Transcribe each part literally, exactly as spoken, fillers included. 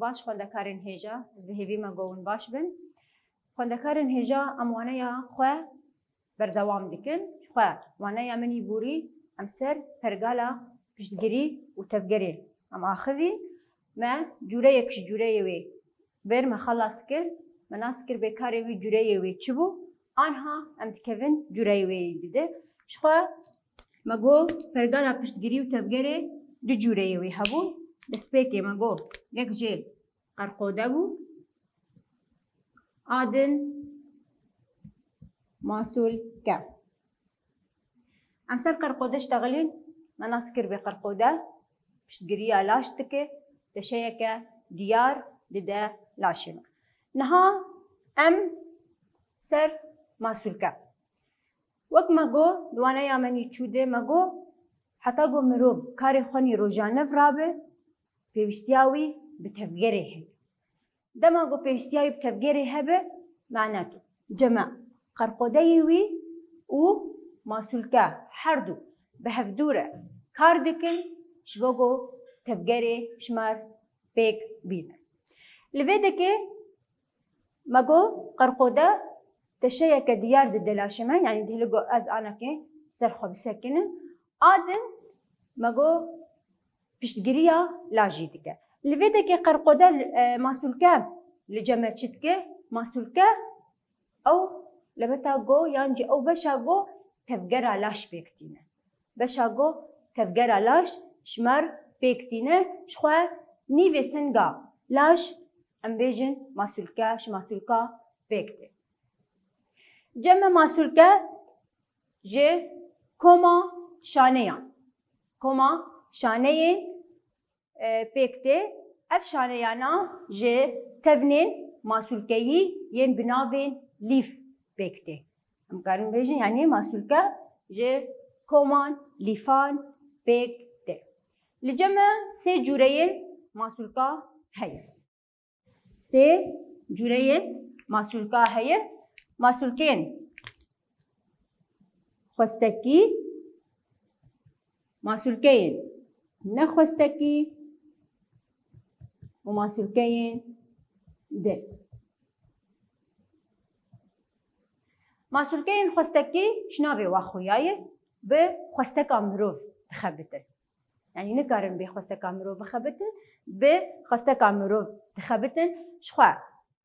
Baş xwendekarên hêja, ez bi hêvî me go hûn baş bin. Xwendekarên hêja, em waneya xwe berdewam dikin. Xwe waneya min î borî em ser pergala piştgirî û tevgerê em axivîn. Me cûreyek ji cûreyê wê bir me xelas kir. Me nas kir bê karê wî cûreyê wê çi bû. Anha em dikevin cûreyê wê yî dide. Ji xwe me go pergala piştgirî û tevgerê du cûreyê wê hebûn. Destpêkê me go yek jê qerqode bû. A din masûlke. Em ser qerqode ştexilîn, me nas kir bê qerqode piştgiriya laş dike, teşeyeke diyar dide laşê me. Niha em ser masûlke. Wek me go, di waneya me nî çû de me go, heta go mirov karê xwe nî rojane virabe, pêwîstiya wî bi tevgerê heye. Dema ku pêwîstiya wî bi tevgerê hebe, mane tu, ceme, qerqodeyê wî û masûlke her du bi hevdû re kar dikin, ji bo ku tevgerê ji me re pêk bîne. Li vê dekê me got qerqode teşeyeke diyar dide laşê me, yanî dihêle ku ez anekê ser xwe bisekinim. A din me got piştgiriya lajî dike. Li vê dekê qerqode, e, masûlke li cem me çi dike? Masûlke ew lebeta go yan jî ew beşa go tevgera laş pêk tîne. Beşa go tevgera laş ji me re pêk tîne, ji xwe nîvê singa laş, em bêjin masûlke, ji masûlka pêk tê. Cem me masûlke ji koma şaneyan, koma şaneyên, e, pêk tê. Ev şaneyana ji tevnên masûlkeyî yên bi navên lîf pêk tê. Em karin bêjin, yanî masûlke ji koman lîfan pêk tê. Li cem me sê cûreyên masûlka heye. Sê cûreyên masûlka heye. Masûlkeyên xwestekî, masûlkeyên nexwestekî û masûlkeyên dil. Masûlkeyên xwestekî ji navê wa xuya ye, bi xwesteka mirov dixebitin. Yanî nikarin bê xwesteka mirov bixebitin, bi xwesteka mirov dixebitin. Ji xwe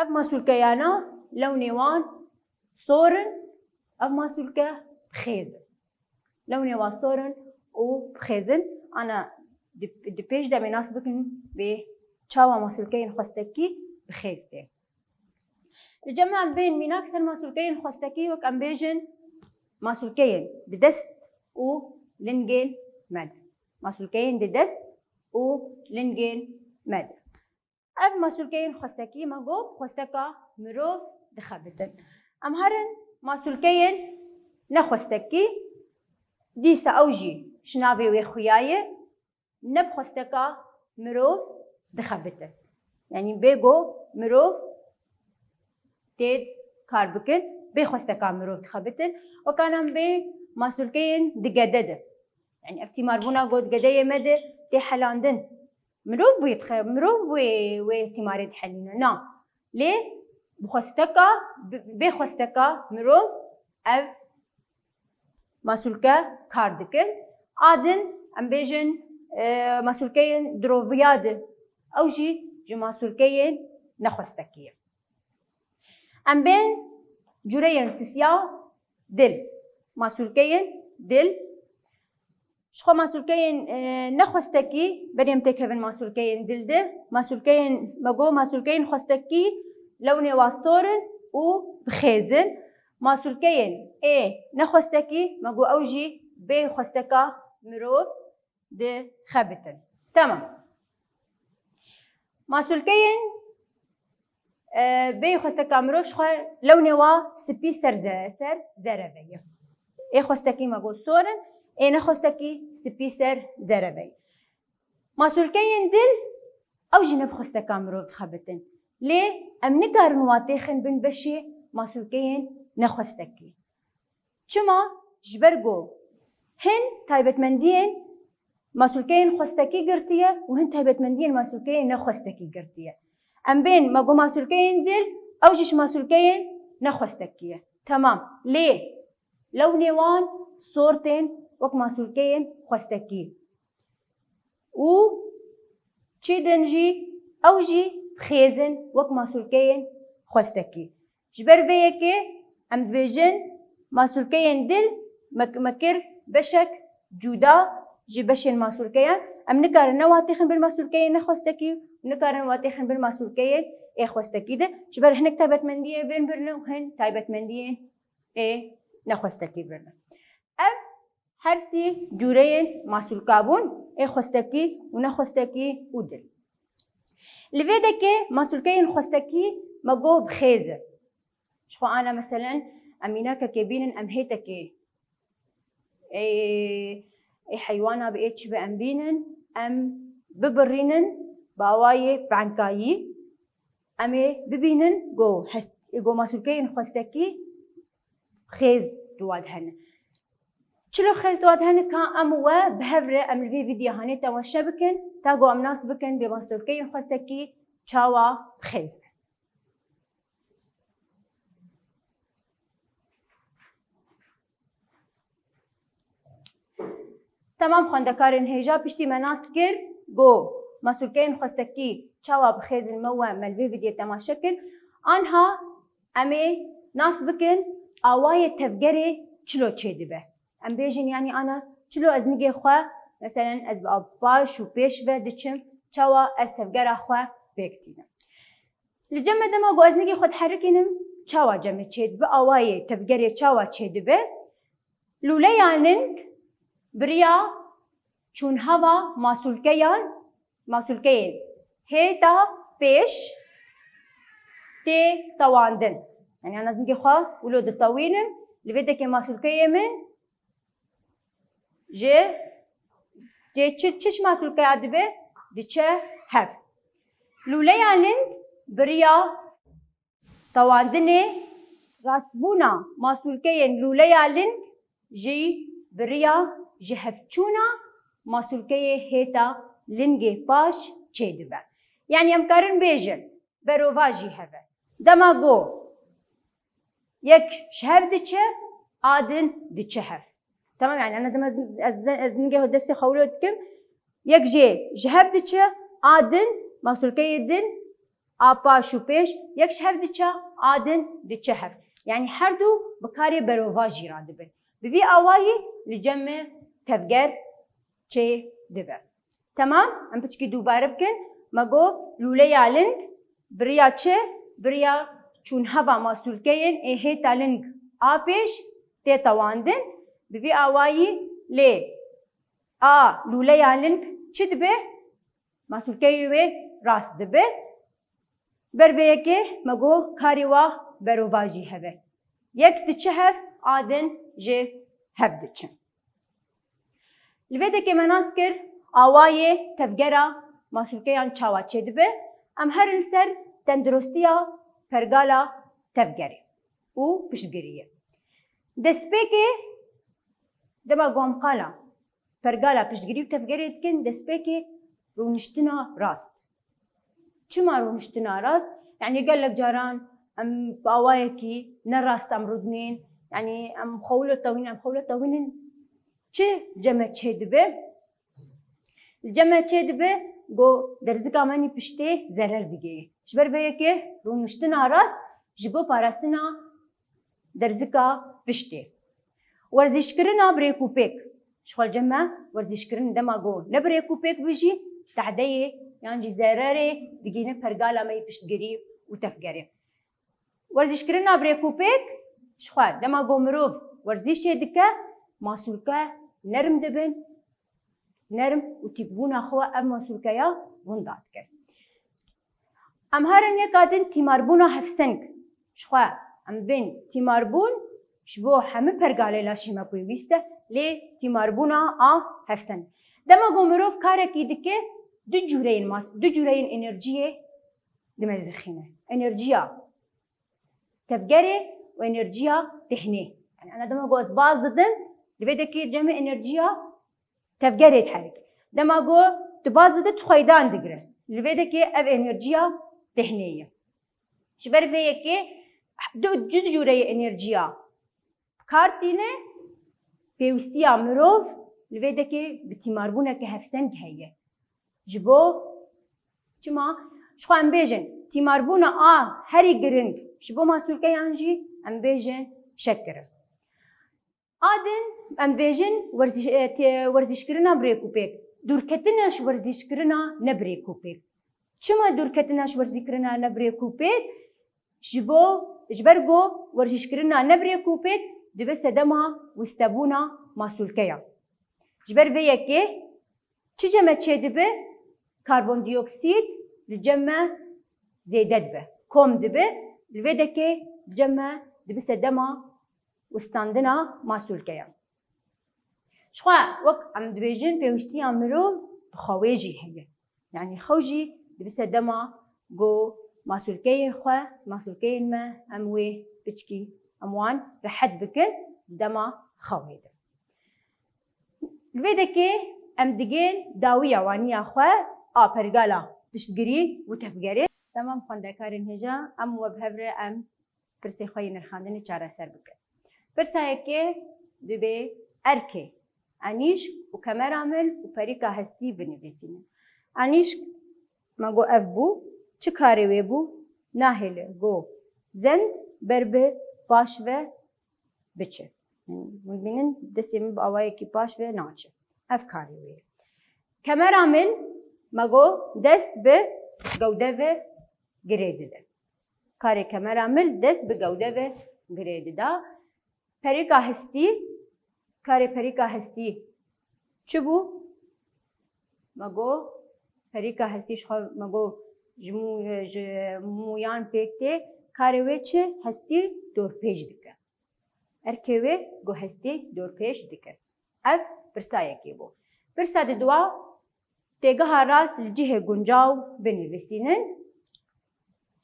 ev masûlkeyana lewnê wan sor in, ev masûlke bi xêz in. Lewnê wan sor in û bi xêz in. Ana di, di pêş de em ê nas bikin bê çawa masûlkeyên xwestekî bi xêz tê. Li cem me em bên mînak ser masûlkeyên xwestekî, wek em bêjin masûlkeyên di dest û lingên me de. Masûlkeyên di dest û lingên me de. Ev masûlkeyên xwestekî me got, xwesteka mirov dixebitin. Em herin masûlkeyên nexwestekî, dîsa ew jî ji navê wê xuya ye, ne bi xwesteka mirov dixebitin. Yanî bê go mirov tê kar bikin, bê xwesteka mirov dixebitin. Wekana em bê masûlkeyên di gede de. Yanî ev tîmarbûna got gedeyê me de tê helandin. Mirov wê dixe-, mirov wê, wê tîmarê dihelîne. Na. Lê bi xwesteka, bi, bê xwesteka mirov ev masûlke kar dikin. A din, em bêjin, e, masûlkeyên diroviya di. Ew jî ji masûlkeyên nexwestekî ye. Em bên cûreyên sisiya dil. Masûlkeyên dil. Ji xwe masûlkeyên, e, nexwestekî, berê em têkevin masûlkeyên dil de. Masûlkeyên, me got, masûlkeyên xwestekî lewnê wa sor in û bi xêz in. Masûlkeyên ê nexwestekî, me got, ew jî bê xwesteka mirov dixebitin. Temam. Masûlkeyên, e, bê xwesteka mirov ji xwe lewnê wa spî ser ze-, ser zereve ye. Ê xwestekî me got sor in, ê nexwestekî spî ser zereve ye. Masûlkeyên dil, ew jî ne bi xwesteka mirov dixebitin. Lê em nikarin wa têxin bin beşê masûlkeyên nexwestekî. Çima? Ji ber ku hin taybetmendiyên masûlkeyên xwestekî girtiye û hin taybetmendiyên masûlkeyên nexwestekî girtiye. Em bên me got masûlkeyên dil, ew jî ji masûlkeyên nexwestekî ye. Temam. Lê lewnê wan sor tên wek masûlkeyên xwestekî. Û çi din jî, ew jî xêz in wek masûlkeyên xwestekî. Ji ber vê yekê em dibêjin masûlkeyên dil me, me kir beşek cuda ji beşên masûlkeyan. Em nikarin ne watêxin bin masûlkeyên nexwestekî û nikarin watêxin bin masûlkeyên ê xwestekî de. Ji ber hinek taybetmendiyê bên birine û hin taybetmendiyên ê nexwestekî birine. Ev her sî cûreyên masûlka bûn, ê xwestekî û nexwestekî û dil. Li vê dekê masûlkeyên xwestekî me got bi xêz in. Ji xwe ana meselen em mînakekê bînin, em hêtekê ê, ê heywana bi ê çi bi em bînin, em bibirînin bi awayê penkayî, em ê bibînin ku hest-, ku masûlkeyên xwestekî xêz di wa de hene. Çilo xêz di wa de hene ka em we bi hev re em li vê vîdyohanê temaşe bikin, ta ku em nas bikin bê masûlkeyên xwestekî çawa xêz in. Temam xwendekarên hêja, piştî me nas kir ku masûlkeyên xwestekî çawa bi xêz in me we me li vê vîdyoyê temaşe kir. Anha em ê nas bikin awayê tevgerê çilo çêdibe. Em bêjin, yanî ana çilo ez nigê xwe, meselen ez bi paş û pêş ve diçim, çawa ez tevgera xwe pêk tînim. Li cem me dema ku ez nigê xwe diherikînim, çawa cem me çêdibe, awayê tevgerê çawa çêdibe? Lûleya ling bi riya çûnheva masûlkeyan, masûlkeyên hêta pêş tê tewandin. Yanî ana ez nigê xwe wilo ditewînim, li vê dekê masûlkeyê min ji tê çi, çi masûlkeya dibe, diçe hev. Lûleya ling bi riya tewandinê, rastbûna masûlkeyên lûleya ling jî bi riya ji hevçûna masûlkeyê hêta lingê paş çêdibe. Yanî em karin bêjin, berovajî hev e. Dema ku yek ji hev diçe, a din diçe hev. Temam, yanî ana dema ez, ez, ez nigê destê xwe wilo dikim, yek jê ji hev diçe, a din, masûlkeyê din, a paş û pêş, yek ji hev diçe, a din diçe hev. Yanî her du bi karê berovajî radibin. Bi vî awayî li cem me tevger çê dibe. Temam, em piçkî dubare bikin. Me got lûleya ling bi riya çi? Bi riya çûnheva masûlkeyên ê hêta ling a pêş tê tewandin. Bi vî awayî lê a lûleya ling çi dibe? Masûlkeyê wê rast dibe. Ber vê yekê me got karê wa berovajî hev e. Yek diçe hev, a din ji hev diçe. Li vê dekê me nas kir awayê tevgera masûlkeyan çawa çêdibe. Em herin ser tenduristiya pergala tevgerê û piştgiriyê. Destpêkê dema ku em qala pergala piştgirî û tevgerê dikin, destpêkê rûniştina rast. Çima rûniştina rast? Yanî gelek caran em bi awayekî ne rast em rûdinên, yanî em xwe wilo tewînin, em xwe wilo tewînin. Çi cem me çêdibe? Li cem me çêdibe ku derzika me nî piştê zerer digihê. Ji ber vê yekê rûniştina rast ji bo parastina derzika piştê. Werzîşkirina bi rêkûpêk. Ji xwe li cem me werzîşkirin dema ku ne bi rêkûpêk be jî tehdeyê yan jî zererê digihîne pergala me yê piştgirî û tevgerê. Werzîşkirina bi rêkûpêk, ji xwe dema ku mirov werzîşê dike, masûlke nerm dibin, nerm û tîkbûna xwe ev masûlkeya winda dike. Em herin yeka din tîmarbûna hevseng. Ji xwe em bên tîmarbûn ji bo hemî pergalê laşê me pêwîst e, lê tîmarbûna a hevseng. Dema ku mirov karekî dike, du cûreyên mas-, du cûreyên enerjiyê dimezixîne. Enerjiya tevgerê û enerjiya tehnê. Yanî ana dema ku ez baz didim, li vê dekê cem me enerjiya tevgerê diherik. Dema ku tu baz dide, tu xweydan digire. Li vê dekê ev enerjiya tehnê ye. Ji ber vê yekê du, du cûreyê enerjiya kar tîne, pêwîstiya mirov li vê dekê bi tîmarbûneke hevseng heye. Ji bo çima? Ji xwe em bêjin, tîmarbûna a herî giring ji bo masûlkeyan jî em bêjin şekir e. A din em bêjin werzîş-, e, tê-, werzîşkirina bi rêk û pêk. Dûrketina ji werzîşkirina ne bi rêk û pêk. Çima dûrketina ji werzîşkirina ne bi rêk û pêk? Ji bo, ji ber ku werzîşkirina ne bi rêk û pêk dibe sedema wistebûna masûlkeya. Ji ber vê yekê çi cem me çêdibe? Karbondioksîd li cem me zêde dibe, kom dibe, li vê dekê li cem me dibe sedema wistandina masûlkeya. Ji xwe wek em dibêjin pêwîstiya mirov bi xewê jî heye. Yanî xew jî dibe sedema ku masûlkeyên xwe, masûlkeyên me em wê piçkî em wan rehet bikin di dema xewê de. Li vê dekê em digên dawiya waniya xwe a pergala piştgirî û tevgerê. Temam xwendekarên hêja, em we bi hev re em pirsê xwe yê nirxandinê çareser bikin. Pirsa yekê dibê erkê, enîşk û kemera mil û perîka hestî binivîsînin. Enîşk, me got ev bû, çi karê wê bû? Nahêle ku zend ber bi paş ve biçe. Yanî, hûn dibînin destê min bi awayekî paş ve naçe. Ev karê wê ye. Kemera mil, me got dest bi gewde ve girê dide. Karê kemera mil dest bi gewde ve girê dida. Perîka hestî, karê perîka hestî çi bû? Me got, perîka hestî ji xwe, me got, ji mû-, ji mûyan pêk tê, karê wê çi? Hestî dorpêç dike. Erkê wê ku hestî dorpêç dike. Ev pirsa yekê bû. Pirsa diduwa, têgeha rast li cihê guncaw binivîsînin.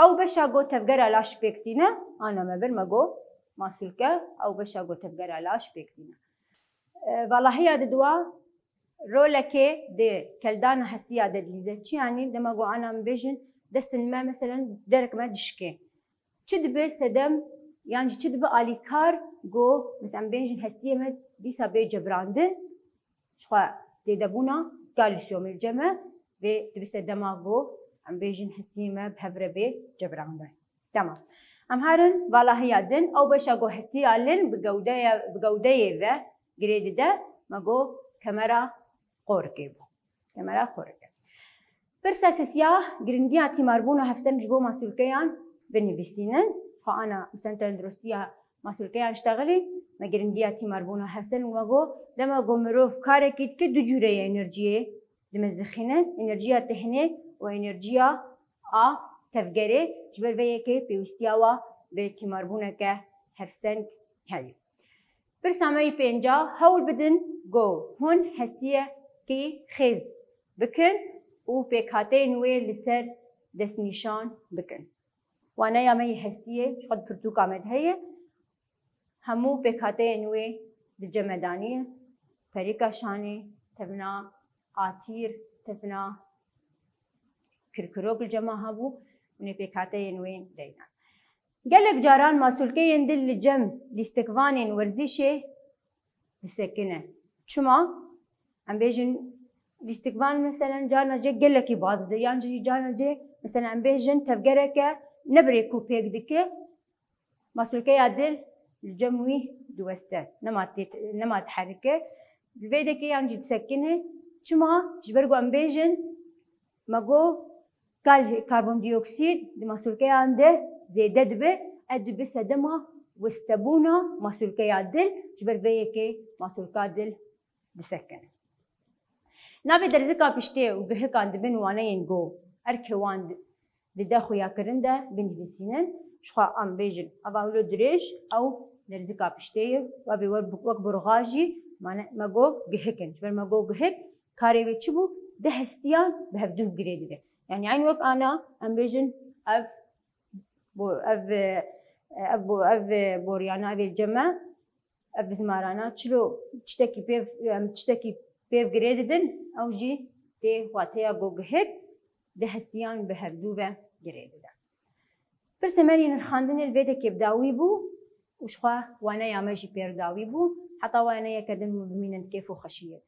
Ew beşa ku tevgera laş pêk tîne, ana me bir me got masûlke, ew beşa ku tevgera laş pêk tîne. E, valahiya diduwa, rolekê di keldana hestiya de dilîze. Çi yanî? Dema ku ana em bêjin, destên me, meselen, derek me dişkê. Çi dibe sedem, yan jî çi dibe alîkar ku, mesela, em bêjin hestiyê me dîsa bê cebrandin, ji xwe zêdebûna kalîsyomê li cem me, vê dibe sedema ku em bêjin hestiyê me bi hev re bê cebrandin. Temam. Em herin valahiya din, ew beşa ku hestiya lin bi gewdeye, bi gewdeyê ve girê dide, me got kemera qorikê bû. Kemera qorikê. Pirsa sisiya, giringiya tîmarbûna hevseng ji bo masûlkeyan binivîsînin. Xwe ana, mesela, tenduristiya masûlkeyan ştexilî, me giringiya tîmarbûna hevseng me got, dema ku mirov karekî dike, du cûreyê enerjiyê dimezixîne, enerjiya tehnê û enerjiya a tevgerê, ji ber vê yekê pêwîstiya wa bi tîmarbûneke hevseng heye. Pirsa me yî pênca, hewl bidin ku hûn hestiyekî xêz bikin û pêkhateyên wê li ser destnîşan bikin. Waneya me yî hestiyê ji xwe di pirtûka me de heye. Hemû pêkhateyên wê di cem me de anî ye. Perîka şanê, tevna atîr, tevna kirkirok li cem me hebû, hûn ê pêkhateyên wê deynan. Gelek caran masûlkeyên dil li cem lîstikvanên werzîşê disekine. Çima? Em bêjin lîstikvan, meselen, carna jê gelekî baz dide, yan jî carna jê, meselen, em bêjin tevgereke ne bi rêk û pêk dike, masûlkeya dil li cem wî diweste, nema tê-, nema diherike. Li vê dekê yan jî disekine. Çima? Ji ber ku em bêjin, me got, kal-, karbondioksîd di masûlkeyan de zêde dibe, ev dibe sedema wistebûna masûlkeya dil, ji ber vê yekê masûlka dil disekine. Navê derzika piştê û gihikan dibin waneyên ku erkê wan di-, dide xuyakirin de binivîsînin. Ji xwe em bêjin, eva wilo dirêj ew derzika piştê ye, wabê we-, wek burxa jî mane-, me got gihik in. Ji ber me got gihik, karê wê çi bû? Di hestiyan bi hevdûv girê dide. Yanî eyn wek ana em bêjin ev bo-, ev, e, ev bo-, ev, e, boriyana vê cem e, ev bizmarana çilo tiştekî pêv, em tiştekî pêv girê didin, ew jî tê wateya ku gihik. di hestiyan bi hevdû ve girê bide. Pirsê me yê nirxandinê li vê dekê bi dawî bû û jixwe waneya me jî pêr dawî bû. Heta waneyeke din hûn bimînin di kêf û xweşiyê.